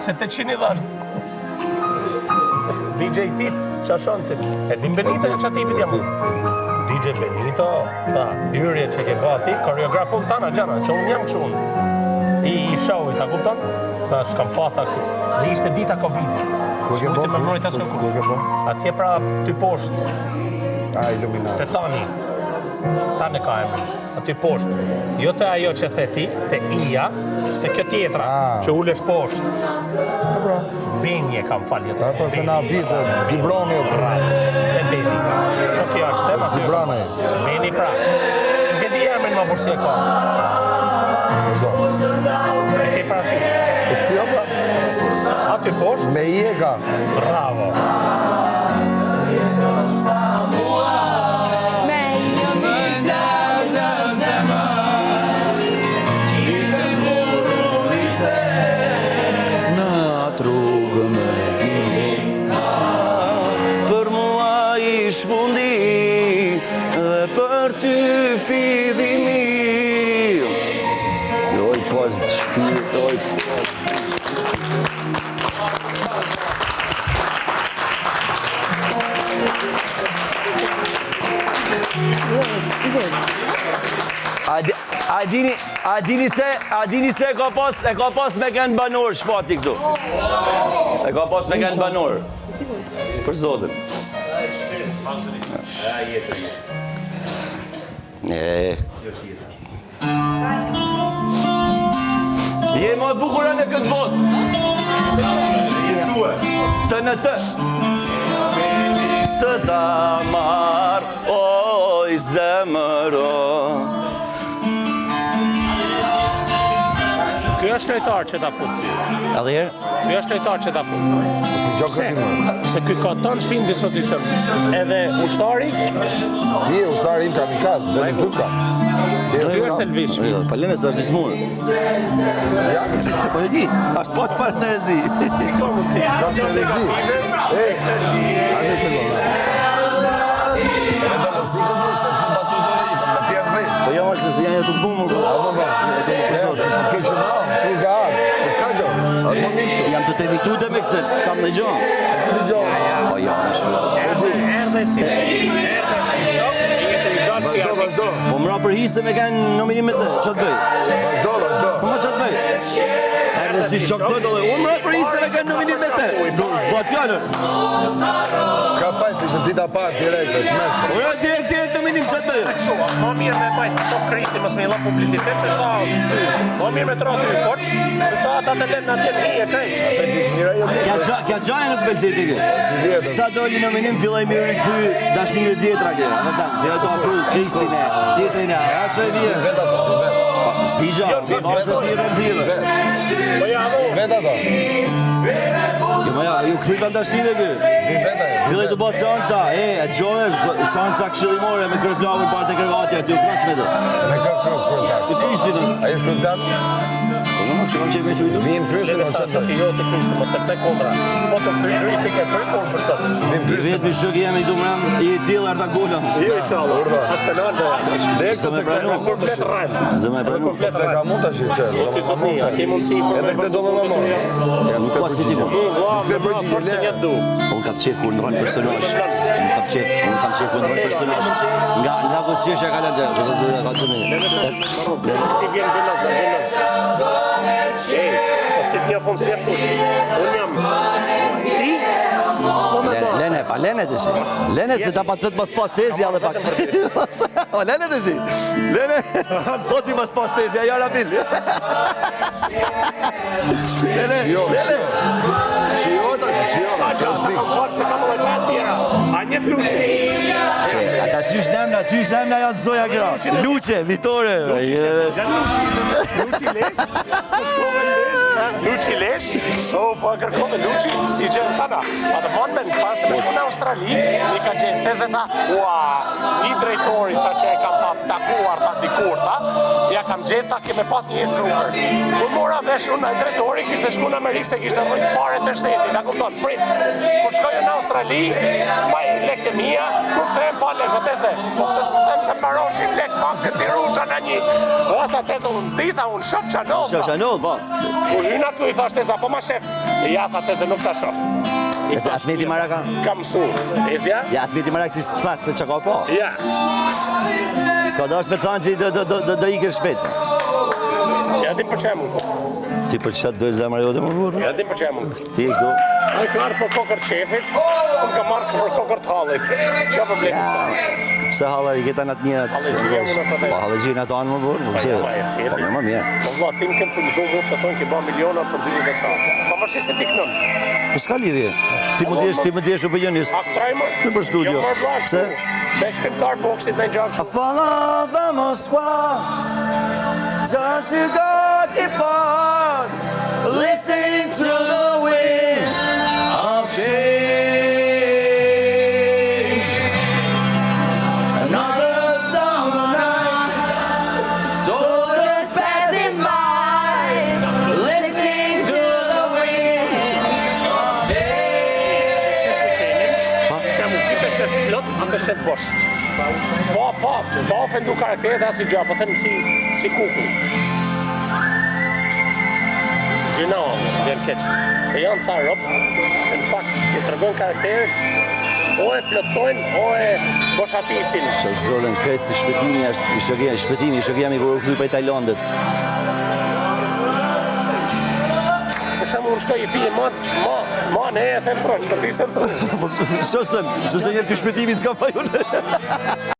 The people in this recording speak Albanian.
Se 800 i dhash. DJ Tit, qa shansin? E din Benito e qa tipit jam unë? DJ Benito, tha, hyrje që ke ba ti, koreografun tana gjana, se unë jam kështu unë. I, i show-it, a kupton? Tha, s'kam pa, tha kështu. Dhe ishte dita Covid. Ku e ke S'mujti bo? me mbrojt as Ku kush. ku e ke bo? Atje pra, ty poshtë, A, Illuminati. te tani. Tani ka emrin. Aty poshtë. Jo te ajo që the ti, te Ia, te kjo tjetra, Ah. që ulesh poshtë. Po pra. Beni e kam falje. Ta po se na bit, Dibroni. Pra, e Beni. Që kjo është tema aty. Dibroni. Beni pra. Nuk e di emrin më por si e ka. Vazhdo. E ke parasysh. Po si o pra? Aty poshtë, Me i e ka. bravo. Në atë rrugë me Për mua ish fundi Dhe për ty fillimi Oj, pas të shpirt, oj, pas A, di- a dini, a dini se, a dini se e ka pas, e ka pas me kënë banor shpati këtu. E ka pas me kënë banor. Për zotin. E. Je më e bukura në këtë botë. Të në të. Të dha marr, oj zemëro. Ky është lojtar që ta fut ty. Edhe herë? Ky është lojtar që ta fut. Gjë Pse? këtë më. Se ky ka tënë shpinë në dispozicion. Edhe ushtari, Ti je ushtari im kamikaz, vetëm ty ka. Ti ky është Elvis shpinë. Po lene se është i smur. Ja, Po e di, është po të parë Terezi. Si ka mundësi? Ka Terezi. E, a ne të Edhe muzikën bërë, se të batutën e i, me tjerë rri. Po jo, se se janë të bumë. Po, Po, po, për zotin. Po ke që mra, që u ka ardhë, po s'ka gjë, është më mirë kështu. Jam të të evitu dhe me këse, kam në gjë. Dëgjoj. Po jo, është më. Erdhe si, erdhe si shok, i një të i dalë si Vazhdo, armik. vazhdo, Po mra për hise me kanë nominim me të, që të bëj? vazhdo, vazhdo. Po më që të bëj? Erdhe si shok të do unë mra për hise me kanë nominim me të. Nuk s'bëhet fjalën. S'ka faj se ishte dita parë direkt, e të meshme. Po jo direkt direkt nominim që të bëj? Kështu, më mirë me majt top Kristi mos me i dhë publicitet se sa ty. Më mirë me tra ty fort, se sa ata të lënë atje të hije krejt. Atë ditë mira jo Kja gja, kja gjaja nuk pëlqej ti kë. Sa doli nominim filloi me rikthy dashnive të vjetra kë. A kupton? Filloi të afru Kristin e, tjetrin e, a çe vije. Vet ato, vet. Po, s'di gjë, s'ka se thirrën thirrën. Po ja, do. Vet ato. Jo, ma ja, ju kthy ta dashnive kë. Vet ajo. Filloi të bëj seanca, e, e gjove, seanca këshillimore me kryeplakun para te krevatja, ti u kënaq me të. Me kë kë kryetar? Te Kristin. Ai është kryetar? Po no, kështu kam qenë me çujtë. Vim pyesin Lele o sa çfarë shoki jo të Kristi, mos e kthe kontra. Po të kthy Kristi ke kry punë për sot. Vim I pyesin. vetmi shok jam i dumram, i tillë Arta Gola. Jo inshallah. Urdhë. As të lënë do. Dek S'do të me se pranu. Kur flet rren. S'do me pranu. Kur flet Te ka rren. mund tash që. Po ti zotni, a ke mundësi për Edhe këtë do me më marrë. Nuk ka si ti po. Vlla, Këtë me bëj bra fort se një du. Unë kam qef kur ndron personazh. Unë kam qef, unë kam qef kur ndron personazh. Nga nga vëzhgjesha ka lënë, do të thotë ka qenë. Ti vjen xheloz, xheloz. Ej, po si të njoh unë s'njoh kush. Unë jam ti, po me Lene, ba. lene, pa lene të shi. Lene se ta pa të thët mas pas tezja dhe pak. O, lene të shi. Lene, po ti mas pas tezja, ja rabil. Lene, Jo, lene. Shijo tash, shijo, se është Kam fiks. fort se kam edhe pas tjera. A njeh Luçi? Që, ata qysh nemna, qysh emna janë zoja gra. Luqe, Vitore. Janë Luçi, Luçi Lesh, po shkove në Lesh, Luçi Lesh, o po e kërkove Luçi, i gjen tana. Atë mon men, para se me shku në Australi, mi ka gjenë teze tha, ua, një drejtori tha që e kam pas. takuar, tha dikur, tha, ja kam gjetë, tha, ke me pas një jetë super. Kur mora vesh unë, ai drejtori kishte shku në Amerikë se kishte rrojt paret e shtetit, a kupton, prit. Kur shkoj unë në Australi, pa i lekët e mia, kur kthehem pa lekë, po teze, po pse s'më them se mbaroshin lek bankën ti rusha në një. O, tha teze, unë s'di, tha, unë shof ça ndodh. Shof ça ndodh, po. Kur hyna aty i thash teza, po ma shef. Ja, tha teze, nuk ta shof. I thash, Atmeti Maraka? Kam mësu. Tezja? Ja, Atmeti Maraka që s'të thatë se që ka po. Ja. S'ka dash me thanë që do, do, do, do, do ikë shpejt. Ja, dim për qe mund. Ti për që të dojë zemra jote më burrë? Ja, dim për qe mund. Ti e këtu? Ai ka ardhur për kokër qefit, unë kam marrë për kokër të hallit. Çfarë problemi ka? Pse halla i këta në të mira? Hallexhi jam unë atë. Po hallexhi në ato anë më burrë, po pse? Po më më mirë. Po vlla, ti më ke frymëzuar mua se thonë ke bë miliona për dy vite sa. Pavarësisht se ti kënon. Po s'ka lidhje. Ti mund të jesh, ti mund të jesh opinionist. Aktroj më. Në për studio. Jo, më Pse? Me shkrimtar boksit në gjak. I follow the Moskwa. Turn to Gorky Park. Listen to the wind of change. Another summer night, soldiers passing by. Listening to the wind of change. Shembull, ky të shef plot, atë shef bosh. Po, po, pa ofendu karakteret asnjë gjë, po them si si kukull. Gjynah, vjen keq. Se janë ca rob, që në fakt kur tregojnë karakteret, o e plotësojnë, o e boshatisin. Shë zotin krejt si shpëtimi është i shokia, shpëtimi i shokia mi kur u kthy prej Tajlandit. Për shembull, unë shkoj i fije ma, ma, ma ne e them troç, po ti se thu. S'është them, se s'e njeh ti shpëtimin s'ka faj unë.